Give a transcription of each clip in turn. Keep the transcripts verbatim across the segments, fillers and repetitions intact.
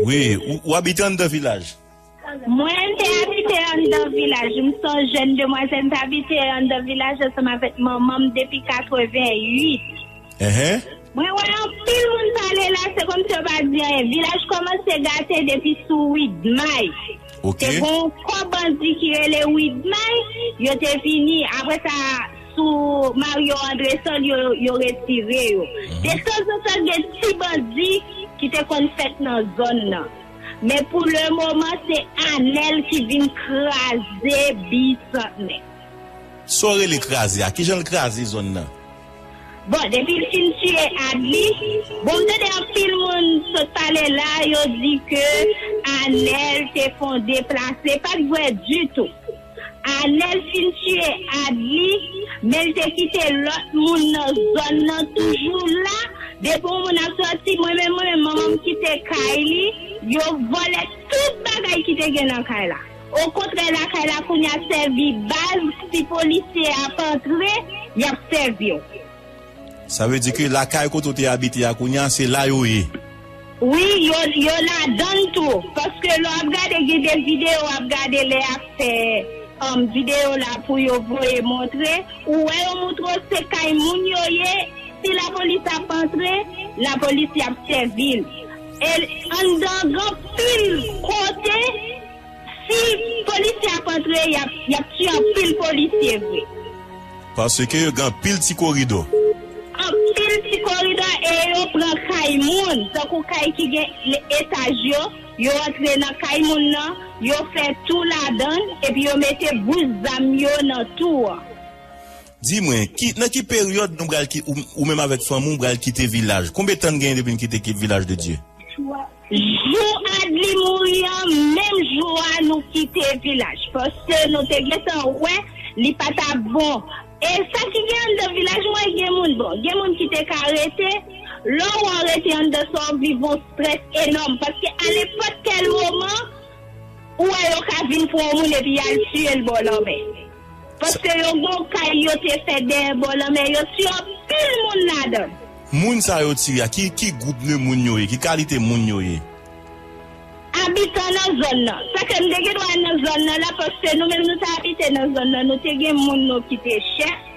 Wi, ou, ou abite anndan vilaj? Mwen te abite anndan vilaj. M se yon jèn demwazèl, m te abite anndan vilaj ansanm avèk manman m depi katrevenn uit. Enhen. Mwen wè anpil moun pale la, se kòmsi yo pa di anyen. Vilaj kòmanse gate depi sou Widmay. Ok. Te gon kò bandi ki rele Widmay, yo te vini. Apre sa, sou Mario Andresol, yo, yo retire yo. Mhm. De tanzantan, gen ti bandi ki te konn fèt nan zòn nan. Men pou le moman, se Anèl ki vin kraze Bisantnè. Sa w rele kraze a? Kijan l kraze zòn nan? Bon, depi l fin tiye Adli, bon, m tande anpil moun sot pale la, yo di ke Anèl te fè yon deplase, pa t vre ditou. Anèl fin tiye Adli, men l te kite lòt moun nan zòn nan toujou la. Depi yon moun ap sòti, mwen menm, mwen menm, manman m kite kay li, yo vòlè tout bagay ki te gen nan kay la. Okontrè, lakay la kounye a sèvi baz, si polisye ap antre, y ap sèvi w. Sa vle di ke lakay kote w te abite a kounye a, se la yo ye? Wi, yo, yo ladan l tou. Paske lè w ap gade, gen de videyo w ap gade lè y ap fè, um, videyo la pou yo voye montre. Ou wè yo montre w se kay moun yo ye. Si lapolis ap antre, lapolis y ap sèvi l. E anndan gen anpil kote, si polisye ap antre, y ap, y ap tiye anpil polisye vre. Paske yo gen anpil ti koridò. Anpil ti koridò e yo pran kay moun, tankou kay ki gen le-, etaj yo, yo antre nan kay moun nan, yo fè tou ladan, epi yo mete bous zam yo nan tou an. Di mwen, ki, nan ki peryòd nou pral ki-, ou, ou menm avèk fanmi w pral kite vilaj? Konbyen tan n genyen depi n kite ki-, Vilaj de Dye? Jou Adli mouri an, menm jou a nou kite vilaj. Paske nou te gentan wè li pa t ap bon. E sa ki gen anndan vilaj, mwen gen moun, bon, gen moun ki te ka rete. Lè w wè w rete anndan sa, w viv yon strès enòm. Paske a nenpòt kèl moman, ou wè yo ka vin pran yon moun epi y al tiye l bò lanmè. Paske yo gon kay yo te fè dèyè bò lanmè, yo tiye anpil moun ladan l. Moun sa yo tiye a, ki, ki gwoup de moun yo ye? Ki kalite moun yo ye? Abitan nan zòn nan. Sa ke m te gen dwa nan zòn nan la, paske nou menm nou te abite nan zòn nan, nou te gen moun nou ki te chèf.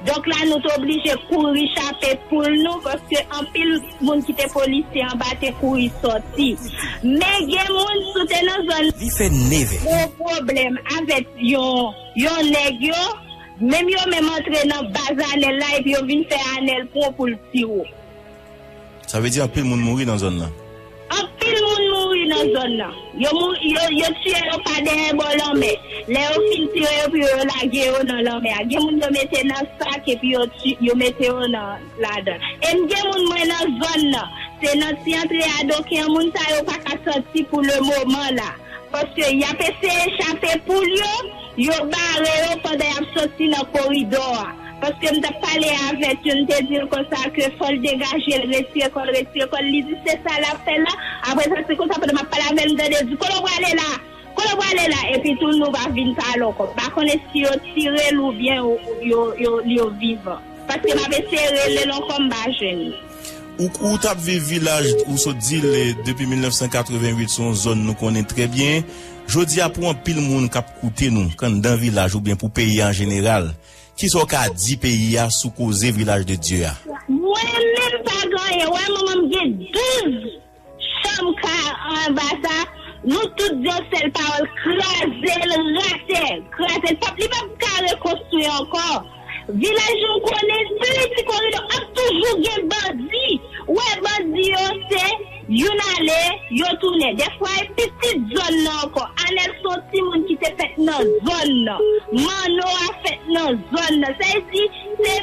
Donk la, nou te oblije kouri chape poul nou, paske anpil moun ki te polisye anba te kouri sòti. Men gen moun sou te nan zòn. Li fè neve. Gwo pwoblèm avèk yon, yon nèg yo, menm yo menm antre nan baz Anèl la, epi yo vin fè Anèl pran pou l pi wo. Sa vle di anpil moun mouri nan zòn nan. Anpil moun mouri nan zòn nan. Yo mouri, yo, yo tiye yo pa dèyè bò lanmè. Lè yo fin tire yo, epi yo lage yo nan lanmè a. Gen moun yo mete nan sak, epi yo ti-, yo mete yo nan, ladan. E m gen moun mwen nan zòn nan. Se nan ti antre Adoken an, moun sa yo pa ka sòti pou le moman la. Paske y ap eseye chape poul yo, yo bare yo pandan y ap soti nan koridò a. Paske m t ap pale avèk youn, m te di l konsa ke fò l degaje l, retire kò l, retire kò l. Li di se sa l ap fè la. Apre sa, se konsa pandan m ap pale avè l, m tande l di, "Kote w prale la? Kote w prale la?" Epi tou, nou pa vin pale ankò. M pa konnen si yo tire l oubyen yo, yo, yo, yo vivan. Paske m ap eseye rele l ankò, m pa jwenn li. Ou, ou t ap viv vilaj, ou sot di l, e, depi mil nèf san katrevenn uit, se yon zòn nou konnen trè byen. Jodi a, pou anpil moun k ap koute nou, k anndan vilaj oubyen pou peyi a an jeneral, kisa w ka di peyi a sou koze Vilaj de Dye a? Mwen menm pa gen anyen. Wè, manman m gen douz chanm kay anba sa, nou tout di yon sèl pawòl, kraze l, atè, kraze l. P ap, li p ap ka rekonstwi ankò. Vilaj nou konnen, pli ti koridò, ap toujou gen bandi. Ou wè bandi yo se youn ale, yo tounen. Dèfwa e pitit zòn nan ankò. Anèl se yon timoun ki te fèt nan zòn nan. Manno a fèt nan zòn nan. Sa vle di, se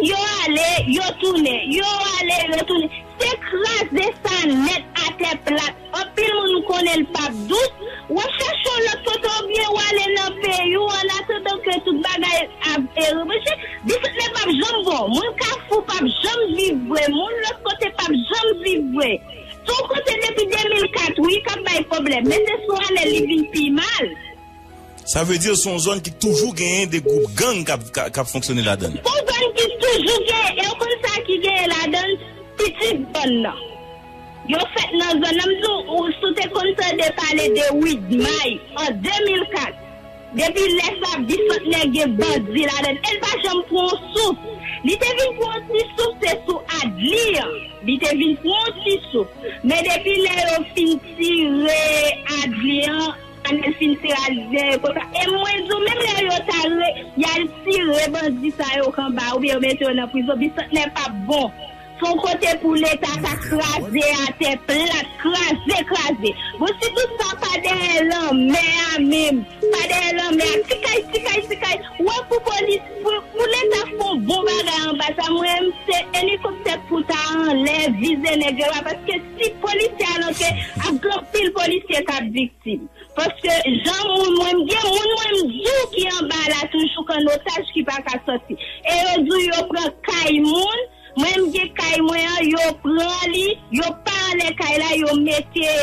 yo ale, yo tounen. Yo ale, yo tounen. Se kraze sa nèt atè plat. Anpil moun konnen l p ap dous. W ap chèche yon lòt kote oubyen w ale nan peyi w annatandan ke tout bagay ap, e, rebranche. Bisantnè p ap janm bon. Moun Kafou p ap janm viv vre. Moun lòt kote p ap janm viv vre. Se yon kote depi de mil kat, wi, k ap bay pwoblèm. Men se sou Anèl li vin pi mal. Sa vle di se yon zòn ki toujou genyen de gwoup gang k ap, k ap, k ap fonksyone ladan l. Se yon zòn ki toujou genyen, e w konn sa ki genyen ladan l, pitit zòn nan. Yo fèt nan zòn nan. M di w, si w te konn tande pale de Widmay an de mil kat, depi lè sa, Bisantnè gen bandi ladan l. E l pa janm pran yon souf. Li te vin pran yon ti souf, se sou Adli an. Li te vin pran yon ti souf. Men depi lè yo fin tire Adli an, Anèl fin tire Adli an, e konsa. E mwen di w, menm lè yo ta re-, y al tire bandi sa yo k anba, oubyen yo mete yo nan prizon, Bisantnè p ap bon. Se yon kote pou Leta ta kraze atè plat, kraze, kraze. Bon, sitou sa pa dèyè lanmè a menm, pa dèyè lanmè a, ti kay, ti kay, ti kay. Wè, pou polis, pou, pou Leta fè yon bon bagay anba sa, mwen menm, se elikoptè pou ta anlè vize nèg yo la, paske si polisye al antre, ap gen anpil polisye k ap viktim. Paske jan moun, mwen, m gen moun, mwen, m di w ki anba la toujou k an otaj ki pa ka sòti. E yo di w yo pran kay moun, mwen, m gen kay mwen an, yo pran li, yo pa anlè kay la, yo mete,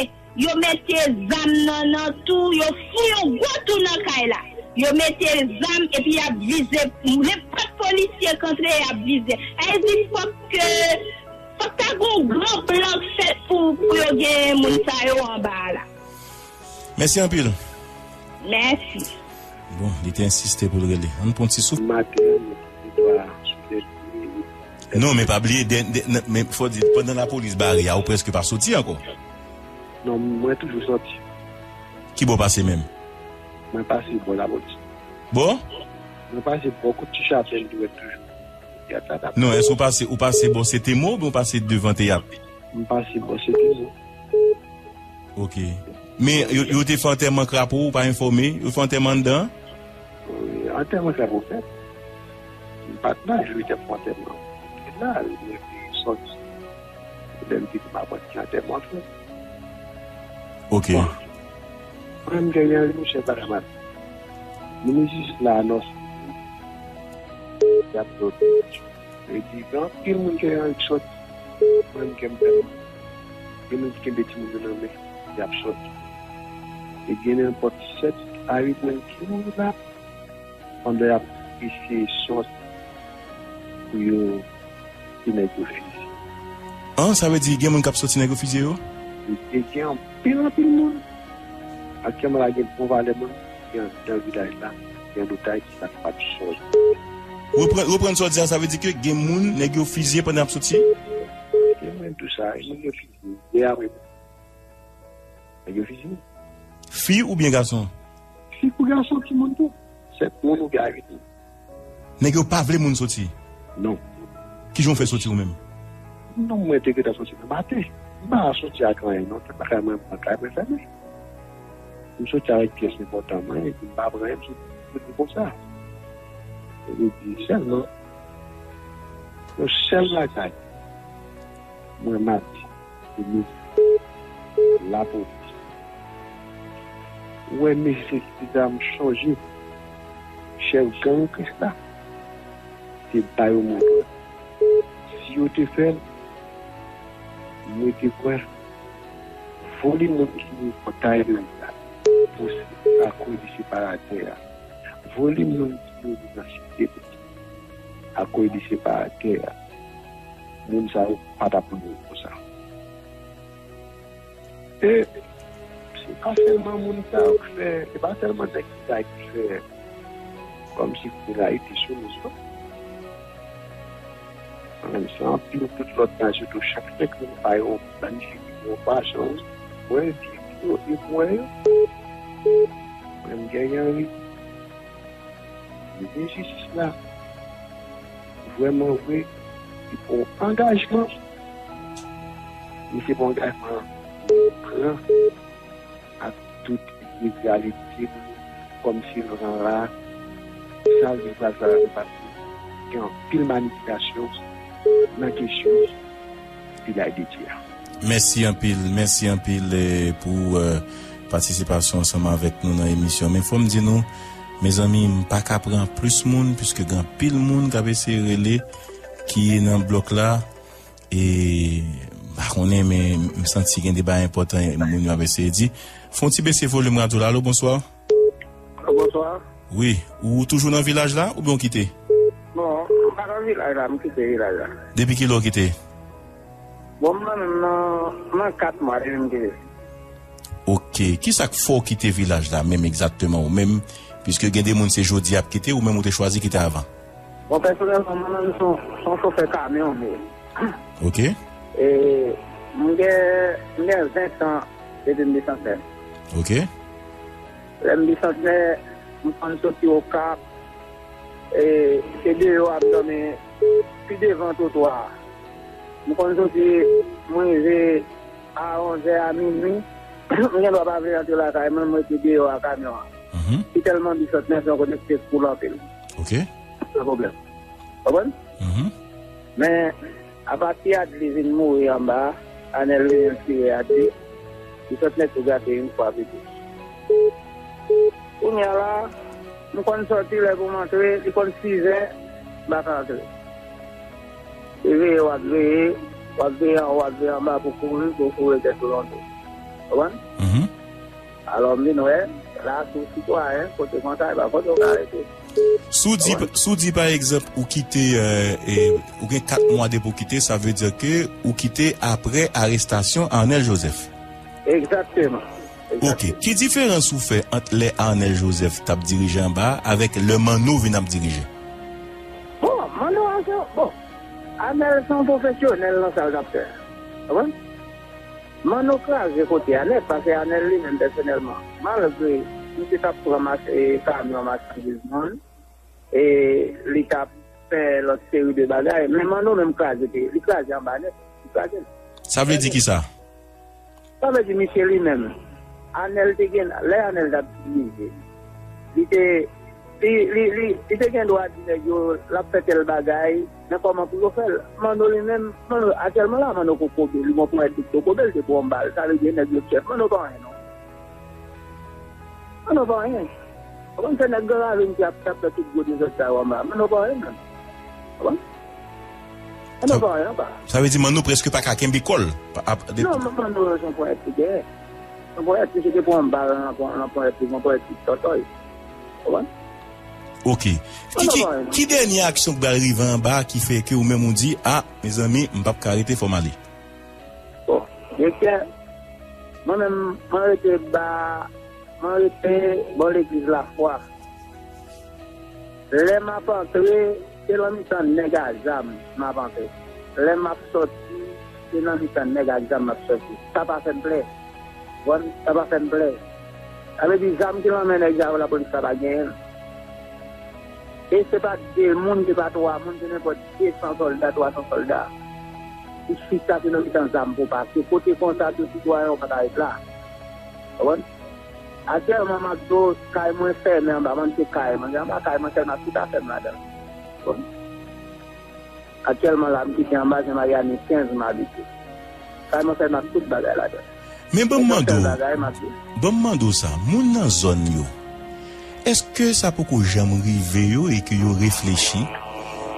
yo mete zam nan, nan tou, yo fou yon gwo tou nan kay la. Yo mete zam epi y ap vize nenpòt polisye k antre, y ap vize. Sa vle di fòk ke, fòk ta gen yon gran plan k fèt pou, pou yo gen moun sa yo anba a la. Mèsi anpil. Mèsi. Bon, li te ensiste pou l rele. Ann pran ti souf. Maten, mwen te dwa soufle. Non, men pa bliye, dè- dè- n- men fò di, pandan lapolis bare a, ou prèske pa soti ankò. Non, mwen toujou soti. Ki bò w pase menm? Mwen pase bò lapolis. Bò? Mwen pase bò kote ti chapèl dwèt toujou. Teyat la t ap Non, èske ou pase, ou pase bò Setemo oubyen ou pase devan teyat? M pase bò Setemo. Ok. Men yo, yo te fè antèman krapo, ou pa enfòme? Yo fè antèman anndan? Wi, antèman krapo fèt. M pa t la, yo te fè antèman. M te la, yo te sòti. Lè m te di m ap antre antèman fèt. Ok. Bon. Mwen, m genyen yon chèf bagay m ap. Minis jistis la anonse y ap bloke. Yo di, gen anpil moun ki annik sòti. Mwen, m kenbe, gen moun ki kenbe timoun yo nan men, y ap sòti. E gen nenpòt sèt a uit moun ki mouri la, pandan y ap eseye sòti pou yo, pou nèg yo fizye. An, sa vle di gen moun k ap sòti nèg yo fizye yo? E gen anpil, anpil moun. Aktyèlman la, gen bon valè moun ki anndan vilaj la, ki an otaj, ki pa kapab sòti. Reprann, reprann sa w di a, sa vle di ke gen moun, nèg yo fizye pandan y ap soti? Gen moun tou sa, moun yo fizye. Yè apre, nèg yo fizye. Fi oubyen gason? Fi kou gason, timoun tou. Sèt moun oubyen a uit moun. Nèg yo pa vle moun soti? Non. Kijan w fè soti ou menm? Non, mwen te gentan soti nan maten. M pa soti ak anyen, non. Tout bagay mwen, mwen kay mwen fèmen. M soti avèk pyès enpòtan mwen, epi m pa pran anyen, m soti, soti konsa. Epi sèlman, yon sèl bagay, mwen, m ap di, Lapolis. Ou wè mesye ki te zam chonje chèf gang Krisla te ba yo mouton. Si yo te fè l, mwen te kwè volim moun ki mouri nan Tayland la pou akoz de separatè a, volim moun ki mouri nan Site akoz de separatè a, moun sa yo pa t ap mouri konsa. E se pa sèlman moun sa yo k fè, se pa sèlman nèg sa ki fè kòmsi pou layite sou nou, non. Se anpil tout lòt nasyon tou, chak senk moun pa yo planifye yon fason pou envite yo, e pou yo. Mwen, m genyen anvi. Minis jistis la, vrèman vre, li pran yon angajman. Li se pran angajman li pran ak tout integralite, kòmsi l ran la, sa l di pral fè la, se paske gen anpil manipilasyon nan kesyon vilaj de Dye a. Mèsi anpil, mèsi anpil, eh, pou, eh, patisipasyon ansanm avèk nou nan emisyon. Men fò m di nou, mezanmi, m pa ka pran plis moun, piske gen anpil moun k ap eseye rele, ki nan blòk la. E, m pa konnen, men m santi gen de bagay enpòtan moun yo ap eseye di. Fè yon ti bese volim radyo la. Alo, bonswa. Alo, bonswa. Wi, ou toujou nan vilaj la, oubyen ou kite? Non, m pa nan vilaj la, m kite vilaj la. Depi kilè ou kite? Bon, mwen menm nan, nan kat mwa depi m kite. Ok. Kisa k fè w kite vilaj la menm egzakteman ou menm? Piske gen de moun se jodi y ap kite, ou menm ou te chwazi kite avan. Bon, pèsonèlman, mwen menm se yon, se yon chofè kamyon m ye. Ok. E m gen, m gen ven tan depi m desann tè. Ok. Lè m desann tè, m konn soti Okap, e se deyò ap dòmi pi devan twotwa a. M konn soti, m rive a onzè a minui, m gen dwa pa vle rantre lakay mwen, m rete deyò a kamyon an. Mhm. Si tèlman bisòt men se yon kote ki te koul anpil. Ok. Sa pwoblèm. Konprann? Mhm. Men, apati Adli vin mouri anba a, Anèl vin tire Adli, bisòt nèt tou gate yon fwa pi plis. Kounye a la, m konn sòti lè pou m antre, li konn sizè, m pa ka antre. Se veye w ap veye, w ap veye anwo, w ap veye anba pou kouri, pou kouri tèt ou lonje. Konprann? Mhm. Alò, m vin wè, la, sou sitwayen, kote konsa, e pa kote w ka rete. Si w di, si w di, pa egzanp, ou kite, euh, e, ou gen kat mwa depi w kite, sa vle di ke ou kite apre arestasyon Arnel Joseph. Egzakteman. Ok. Egzakteman. Ki diferans ou fè ant lè Arnel Joseph t ap dirije anba a avèk lè Manno vin ap dirije? Bon, Manno a se, bon, Arnel se yon pwofesyonèl nan sa l t ap fè. Konprann? Manno kraze kote a nèt, paske Arnel li menm pèsonèlman, malgre misye t ap pran mach-, e, kamyon machandiz moun, e li t ap fè lòt seri de bagay, men Manno menm kraze peyi, li kraze anba nèt, li kraze l. Sa vle di kisa? Sa vle di misye li menm, Arnel te gen, lè Arnel t ap dirije, li te, li, li, li, li te gen dwa di nèg yo l ap fè tèl bagay, men kòman pou yo fè l? Manno li menm, Manno, aktyèlman la, Manno kokobe, li gon ponyèt bout kokobe, l te pran yon bal, sa vle di nèg yo chèf, Manno pa anyen non. Manno pa anyen. Ou konn se nèg Gran Ravin ki ap, ki ap fè tout gwo dezòd sa yo anba. Manno pa anyen menm. Ou konprann? Manno pa anyen anba. Sa vle di Manno prèske pa ka kenbe kò l. Pa, ap, de... Non, men Manno se yon ponyèt ki genyen. Se yon ponyèt ki se te pran bal nan, nan ponyèt li, yon ponyèt ki tòtòy. Ou konprann? Ok. Ki, Manno ki, pa anyen non. Ki dènye aksyon k pral rive anba ki fè ke ou menm ou di, a, mezanmi, m p ap ka rete, fò m ale? Bon, direktè, mwen menm, mwen rete ba, mwen rete bò legliz Lafwa. Lè m ap antre, se nan mitan nèg a zam m ap antre. Lè m ap sòti, se nan mitan nèg ak zam m ap sòti. Sa pa fè m plè. Konprann? Sa pa fè m plè. Sa vle di zam ki nan men nèg sa yo, lapolis la pa genyen l. E se pa de moun, se pa twa moun, se nenpòt de san sòlda, twa san sòlda. Ki chita se nan mitan zam pou pase. Kote konsa, tout sitwayen ou pa ka ret la. Konprann? Aktyèlman, m ap di w, kay mwen fèmen anba, mwen se kay mwen. Anba kay mwen sèlman, tout afè m ladan l. Konprann? Aktyèlman la, m kite anba, se Maryani kenz m abite. Kay mwen fèmen ak tout bagay ladan l. Men ban m mande w, ban m mande w sa, moun nan zòn yo, èske sa poko janm rive yo e ke yo reflechi?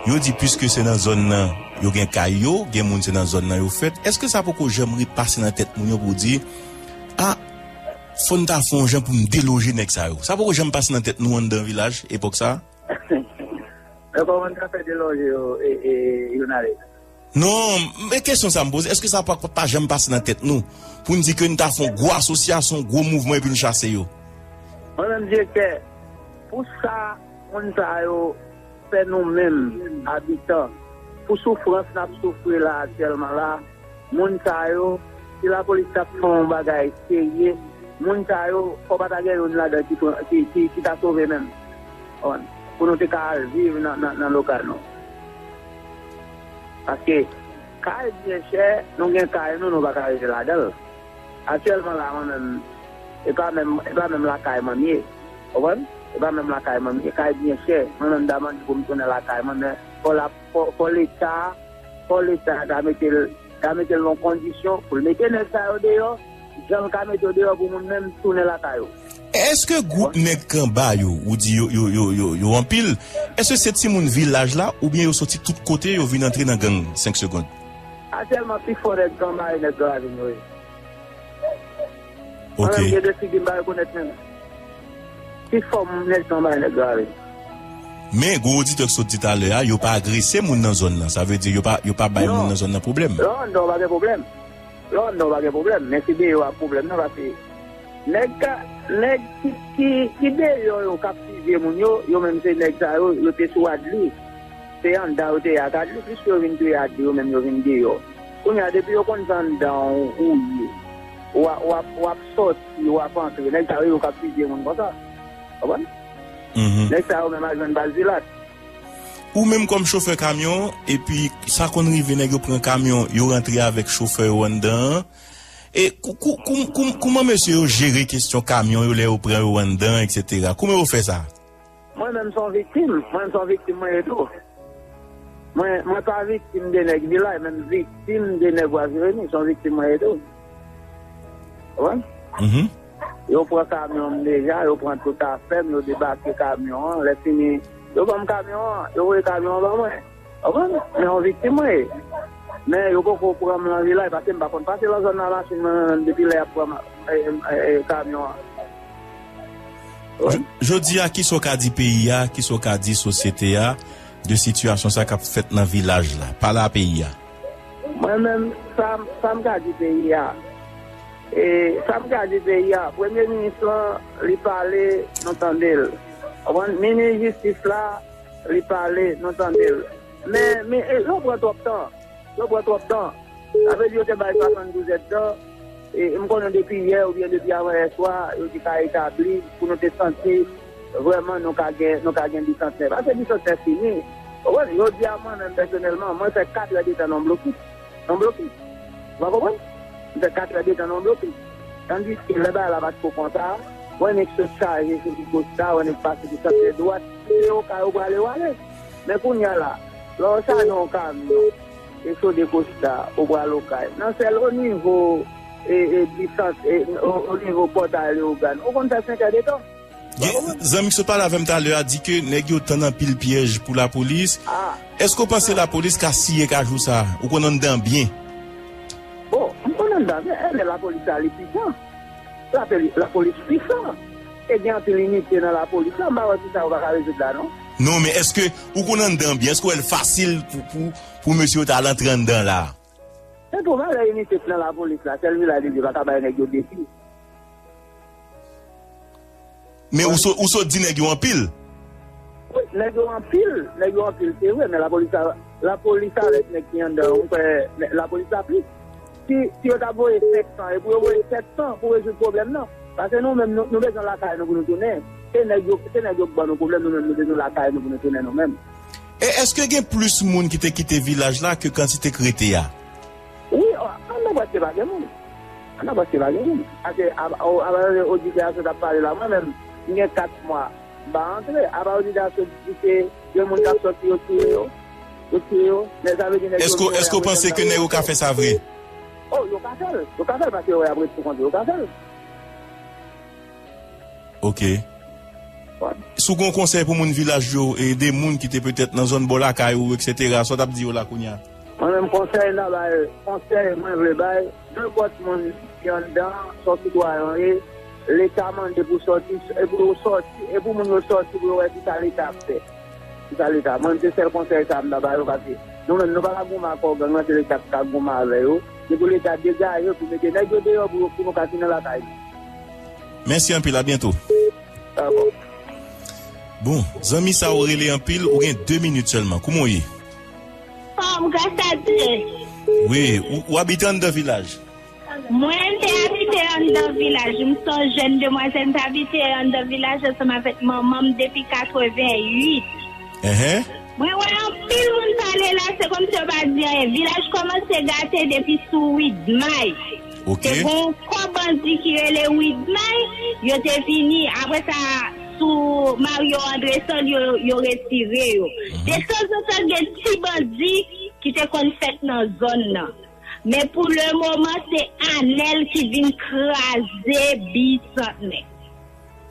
Yo di, piske se nan zòn nan yo gen kay yo, gen moun se nan zòn nan yo fèt, èske sa poko janm ri pase nan tèt moun yo pou di, a, fò n ta fè yon jan pou n deloje nèg sa yo? Sa poko janm pase nan tèt nou anndan vilaj, epòk sa? Men kòman n ka fè deloje yo, e, e, Younale? Non, men kesyon sa m poze, èske sa pa, pa janm pase nan tèt nou pou n di ke n ta fè yon gwo asosyasyon, gwo mouvman epi n chase yo? Mwen menm, direktè, pou sa moun sa yo fè nou menm, abitan, pou soufrans n ap soufri la aktyèlman la, moun sa yo, si lapolis t ap fè yon bagay serye, moun sa yo, fò pa ta gen youn ladan ki pran, ki, ki, ki ta sove menm. Konprann? Pou nou te ka al viv nan, nan, nan lokal nou. Paske kay byen chè, nou gen kay nou, nou pa ka rete ladan l. Aktyèlman la, mwen menm, e pa menm, e pa menm lakay mwen m ye. Konprann? E pa menm lakay mwen m ye. Kay byen chè. Mwen menm, m ta mande pou m tounen lakay mwen, men fò la, fò, fò Leta, fò Leta ta mete l, ta mete l nan kondisyon pou l mete nèg sa yo deyò, jan l ka mete yo deyò pou moun menm tounen lakay yo. Èske gwoup nèg k anba yo, ou di yo, yo, yo, yo, yo anpil, èske se timoun vilaj la, oubyen yo soti tout kote, yo vin antre nan gang senk segonn? Aktyèlman, pi fò nèg k anba yo, nèg Gran Ravin yo ye. Ok. Mwen menm, gen de figi m pa rekonèt menm. Pi fò nèg k anba yo, nèg Gran Ravin. Men, gwo oditè k sot di talè a, yo pa agrese moun nan zòn nan. Sa vle di, yo pa, yo pa bay moun nan zòn nan pwoblèm. Lè w anndan, w pa gen pwoblèm. Lè w anndan, w pa gen pwoblèm. Men se deyò a pwoblèm nan, paske nèg ka, nèg ki, ki, ki deyò yo k ap fizye moun yo, yo menm se nèg sa yo, yo te sou Adli. Se anndan yo te ye ak Adli, piske yo vin touye Adli, yo menm yo vin deyò. Kounye a, depi yo konn se anndan w ou ye, w ap, w ap, w ap sòti, w ap antre. Nèg sa yo, yo k ap fizye moun konsa. Konprann? Mhm. Nèg sa yo menm al jwenn baz Vilat. Ou menm kòm chofè kamyon, epi sa konn rive nèg yo pran kamyon, yo rantre avèk chofè yo anndan an. E kou-, kou-, kou-, kou-, kouman mesye yo jere kesyon kamyon yo lè yo pran yo anndan, etsetera? Kouman yo fè sa? Mwen menm se yon viktim, mwen menm se yon viktim mwen ye tou. Mwen, mwen pa viktim de nèg vilaj, menm viktim de nèg Wazireni, se yon viktim mwen ye tou. Ou konprann? Mhm. Yo pran kamyon m deja, yo pran tout afè m, yo debake kamyon an. Lè fini, yo ban m kamyon an, yo voye kamyon an ban mwen. Ou konprann? Men yon viktim mwen ye. Men yo poko pran m nan vilaj, paske m pa konn pase nan zòn nan machin mwen menm depi lè y ap pran m, e, e, e, kamyon an. Ou konprann? Jodi a, kisa w ka di peyi a, kisa w ka di sosyete a de sitiyasyon sa k ap fèt nan vilaj la? Pale a peyi a. Mwen menm, sa, sa m ka di peyi a, e, sa m ka di peyi a, premye minis lan, li pale, nou tande l. Ou konprann? Minis jistis la, li pale, nou tande l. Men, men, e, yo pran twòp tan. Yo pran twòp tan. Sa vle di yo te bay swasanndouz èdtan. E, m konnen depi yè oubyen depi avan yè swa, yo te ka etabli pou nou te santi vrèman nou ka gen, nou ka gen bisantnè. Paske bisantnè fini. Ou konprann? Jodi a, mwen menm pèsonèlman, mwen fè katrè de tan nan yon blokis. Nan yon blokis. Ou pa konprann? M fè katrè de tan nan yon blokis. Tandiske lè bagay la pa t ko konsa, wè nèg sot chaje sou Kosta, wè nèg pase sou Sante Dwat, se Okay ou prale, ou ale. Men kounye a la, lè w chaje yon kamyon, e sot de Kosta, ou pral Okay. Nan sèl o nivo, e, e, disans, e, o, o nivo pòtay Leyogàn, ou konn fè senk è de tan. Gen zanmi ki sot pale avè m talè a di ke nèg yo tann anpil pyèj pou lapolis. Ah. Èske w panse lapolis ka siye kajou sa? Ou konn anndan byen? Bon, m konn anndan byen, e, men lapolis la, li pwisan. Lapolis, lapolis pwisan. E gen anpil inite nan lapolis la, m pa wè kisa yo pa ka rezoud la, non. Non, men èske ou konn anndan byen? Èske w wè l fasil pou, pou, pou mesye yo ta al antre anndan la? Se pou valè inite k nan lapolis la, sèl vilaj de Dye pa ka bay nèg yo defi. Men ou sot, ou sot di nèg yo anpil. Wi, nèg yo anpil, nèg yo anpil, se vre, men lapolis la, lapolis avèk nèg ki anndan, ou kwè nè-, lapolis la plis. Si, si yo ta voye senk san, e pou yo voye sèt san pou rezoud pwoblèm nan. Paske nou menm, nou, nou bezwen lakay nou pou nou tounen. Se nèg yo, se nèg yo k ban nou pwoblèm, nou menm, nou bezwen lakay nou pou nou tounen nou menm. E èske gen plis moun ki te kite vilaj la ke kantite k rete a? Wi, o, anndan prèske pa gen moun. Anndan prèske pa gen moun. Paske a, a, a, oditè a sot ap pale la, mwen menm, m gen kat mwa, m pa antre. Apa oditè a sot di ke gen moun k ap sòti, yo tiye yo. Yo tiye yo. Men sa vle di nèg yo. Èske, èske w panse ke nèg yo ka fè sa vre? O, yo ka fè l. Yo ka fè l paske yo wè y ap ret pou kont yo. Yo ka fè l. Ok. Si w gen yon konsèy pou moun vilaj yo, e de moun ki te petèt nan zòn bò lakay ou, etsetera, sa w t ap di yo la kounye a? Mwen menm konsèy n a bay, konsèy mwen vle bay, nenpòt moun ki anndan, se yon sitwayen w ye, Leta mande pou sòti, e pou yo sòti, e pou moun yo sòti pou yo wè kisa Leta ap fè. Kisa Leta? Mwen, se sèl konsèy sa m ta ba yo, paske nou menm, nou pa ka goumen ak kò gang nan, se Leta ki ka goumen avè yo. Se pou Leta degaje yo, pou mete nèg yo deyò, pou yo, pou nou ka tounen lakay nou. Mèsi anpil, a byento. Dakò. Bon, zanmi sa ou rele anpil, ou gen de minit sèlman. Kouman w ye? Fòm, gras a Dye. Wi, ou, ou abite anndan vilaj? Mwen te abite anndan vilaj. M se yon jèn demwazèl, m te abite anndan vilaj ansanm avèk manman m depi katrevenn uit. Enhen. Mwen wè anpil moun pale la, se kòmsi yo pa di anyen. Vilaj kòmanse gate depi sou Widmay. Ok. Te gon kò bandi ki rele Widmay, yo te vini, apre sa, sou Mario Andresol, yo, yo retire yo. Mhm. Detanzantan, gen ti bandi ki te konn fèt nan zòn nan. Men pou le moman, se Anèl ki vin kraze Bisantnè.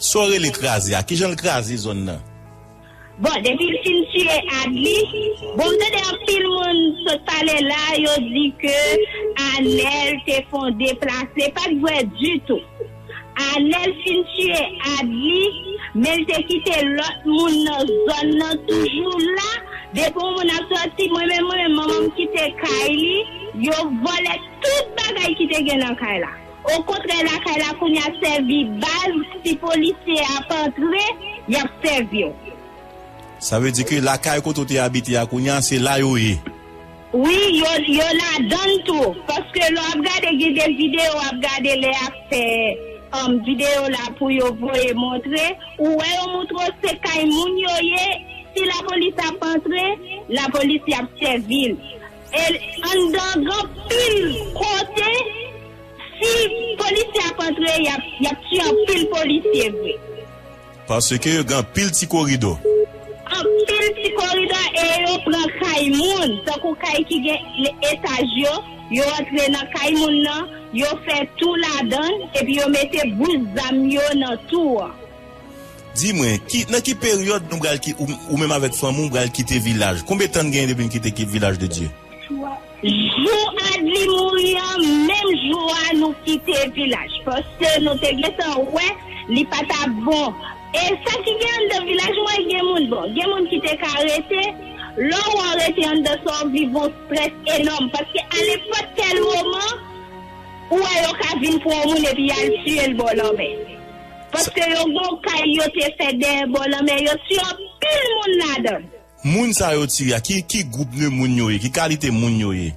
Sa w rele kraze a? Kijan l kraze zòn nan? Bon, depi l fin tiye Adli, bon, m tande anpil moun sot pale la, yo di ke Anèl te fè yon deplase, pa t vre ditou. Anèl fin tiye Adli, men l te kite lòt moun nan zòn nan toujou la. Depi yon moun ap sòti, mwen menm, mwen menm, manman m kite kay li, yo vòlè tout bagay ki te gen nan kay la. Okontrè, lakay la kounye a sèvi baz, si polisye ap antre, y ap sèvi w. Sa vle di ke lakay kote w te abite a kounye a, se la yo ye? Wi, yo, yo ladan l tou. Paske lè w ap gade, gen de videyo w ap gade lè y ap fè um, videyo la pou yo voye montre. Ou wè yo montre w se kay moun yo ye. Si lapolis ap antre, lapolis y ap sèvi l. E anndan gen anpil kote, si polisye ap antre, y ap, y ap tiye anpil polisye vre. Paske yo gen anpil ti koridò. Anpil ti koridò e yo pran kay moun, tankou kay ki gen le- etaj yo, yo antre nan kay moun nan, yo fè tou ladan l, epi yo mete bous zam yo nan tou an. Di mwen, ki, nan ki peryòd nou pral ki, ou, ou menm avèk fanmi w pral kite vilaj? Konbyen tan n genyen depi n kite ki vilaj de Dye? Jou Adli mouri an, menm jou a nou kite vilaj. Paske nou te gentan wè li pa t ap bon. E sa ki gen anndan vilaj mwen, gen moun bon. Gen moun ki te ka rete. Lè w wè w rete anndan sa, w viv yon strès enòm. Paske a nenpòt kèl moman, ou wè yo ka vin pran yon moun epi y al tiye l bò lanmè. Paske yo gen yon kay yo te fè dèyè bò lanmè, yo tiye anpil moun ladan l. Moun sa yo tire a, ki, ki gwoup de moun yo ye? Ki kalite moun yo ye?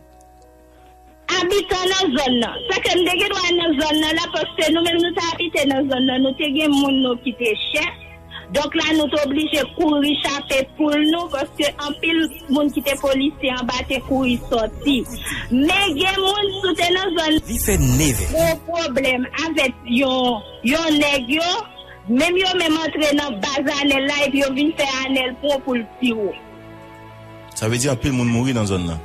Abitan nan zòn nan. Sa ke m te gen dwa nan zòn nan la, paske nou menm nou te abite nan zòn nan, nou te gen moun nou ki te chèf. Donk la, nou te oblije kouri chape poul nou, paske anpil moun ki te polisye anba te kouri sòti. Men gen moun sou te nan zòn. Li fè neve. Gwo pwoblèm avèk yon, yon nèg yo. Menm yo menm antre nan baz Anèl la epi yo vin fè Anèl pran pou l pi wo. Sa vle di anpil moun mouri nan zòn nan.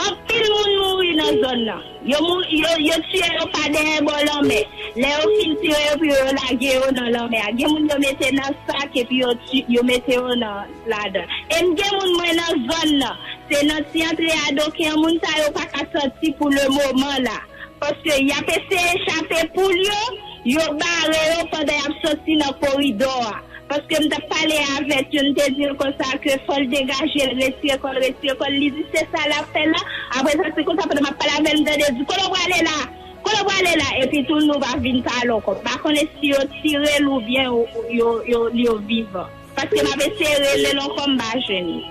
Anpil moun mouri nan zòn nan. Yo mou, yo, yo tiye yo pa dèyè bò lanmè. Lè yo fin tire yo, epi yo lage yo nan lanmè a. Gen moun yo mete nan sak epi yo, ti- yo mete yo nan ladan. E m gen moun mwen nan zòn nan. Se nan ti antre a, donk moun sa yo pa ka sòti pou le moman la. Paske y ap eseye chape poul yo, yo bare yo pandan y ap sòti nan koridò a. Paske m t ap pale avèk youn, m te di l konsa ke fò l degaje l, retire kò l, retire kò l. Li di se sa l ap fè la. Apre sa, se konsa pandan m ap pale avè l, m tande l di, "Kote w prale la? Kote w prale la?" Epi tou, nou pa vin pale ankò. M pa konnen si yo tire l oubyen yo, yo, yo, yo vivan. Paske m ap eseye rele l ankò, m pa jwenn li.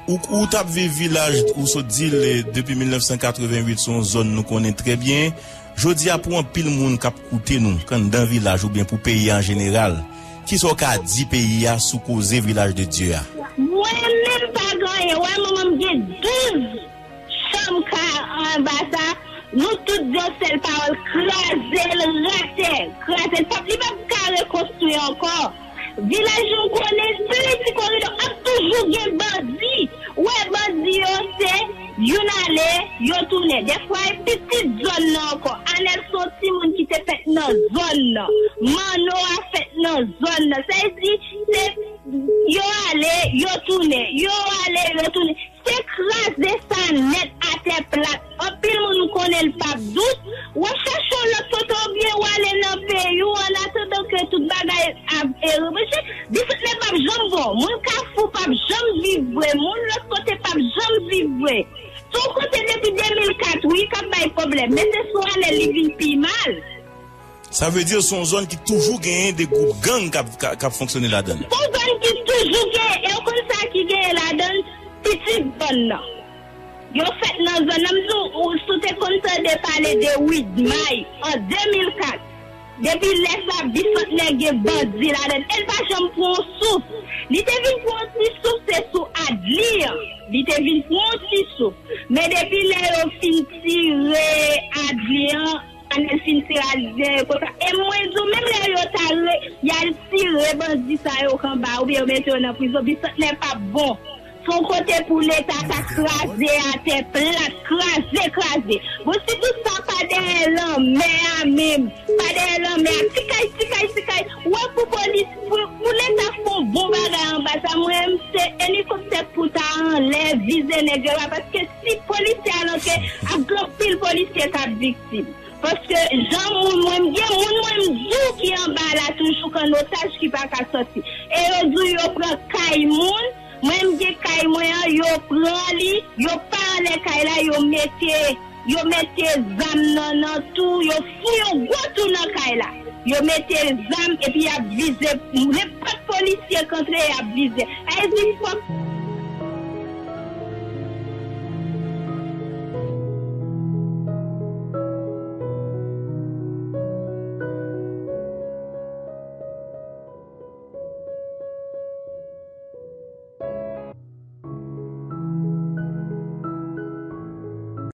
Ou, ou t ap viv vilaj, ou sot di l, eh, depi mil nèf san katreven uit, se yon zòn nou konnen trè byen. Jodi a, pou anpil moun k ap koute nou, k anndan vilaj oubyen pou peyi a an jeneral, kisa w ka di peyi a sou koze Vilaj de Dye a? Mwen menm pa gen anyen. Wè, manman m gen douz chanm ka anba sa, nou tout di yon sèl pawòl, kraze l atè, kraze l, p ap, li p ap ka rekonstwi ankò. Vilaj nou konnen, se ti koridò, ap toujou gen bandi. Ou wè bandi yo se youn ale, yo tounen. Dèfwa e pitit zòn nan ankò. Anèl se yon timoun ki te fèt nan zòn nan. Manno a fèt nan zòn nan. Sa vle di, se yo ale, yo tounen. Yo ale, yo tounen. Se kraze sa nèt atè plat. Anpil moun ou konnen l p ap dout. W ap chache yon lòt kote oubyen w ale nan peyi w annatandan ke tout bagay ap, e, repreche. Bisantnè p ap janm bon. Moun Kafou p ap janm viv vre. Moun lòt kote p ap janm viv vre. Se yon kote depi de mil kat, wi, k ap bay pwoblèm. Men se sou Anèl li vin pi mal. Sa vle di se yon zòn ki toujou genyen de gwoup gang k ap, k ap, k ap fonksyone ladan l. Se yon zòn ki toujou genyen, e w konn sa ki genyen ladan l, pitit zòn nan. Yo fèt nan zòn nan, m di w, ou, si w te konn tande pale de Widmay an de mil kat. Depi lè sa, Bisantnè gen bandi ladan l. E l pa janm pran yon souf. Li te vin pran yon ti souf, se sou Adli an. Li te vin pran yon ti souf. Men depi lè yo fin tire Adli an, Anèl fin tire Adli an, e konsa. E mwen di w, menm lè yo ta re, y al tire bandi sa yo k anba, oubyen yo mete yo nan prizon, Bisantnè p ap bon. Se yon kote pou Leta ta kraze atè plat, kraze, kraze. Bon, si tout sa pa dèyè lanmè a menm, pa dèyè lanmè a, ti kay, ti kay, ti kay. Ou wè pou polis, pou, pou Leta fè yon bon bagay anba sa, mwen, se elikoptè pou ta anlè, vize nèg yo la, paske si polisye al antre, ap gen anpil polisye k ap viktim. Paske jan moun, mwen m gen moun mwen m di w ki anba la toujou k an otaj ki pa ka sòti. E yo di w yo pran kay moun, mwen m gen kay mwen an, yo pran li, yo pa anlè kay la, yo mete, yo mete zam nan, nan tou, yo fou yon gwo tou nan kay la. Yo mete zam epi y ap vize, nenpòt polisye k antre, y ap vize. Sa vle di fòk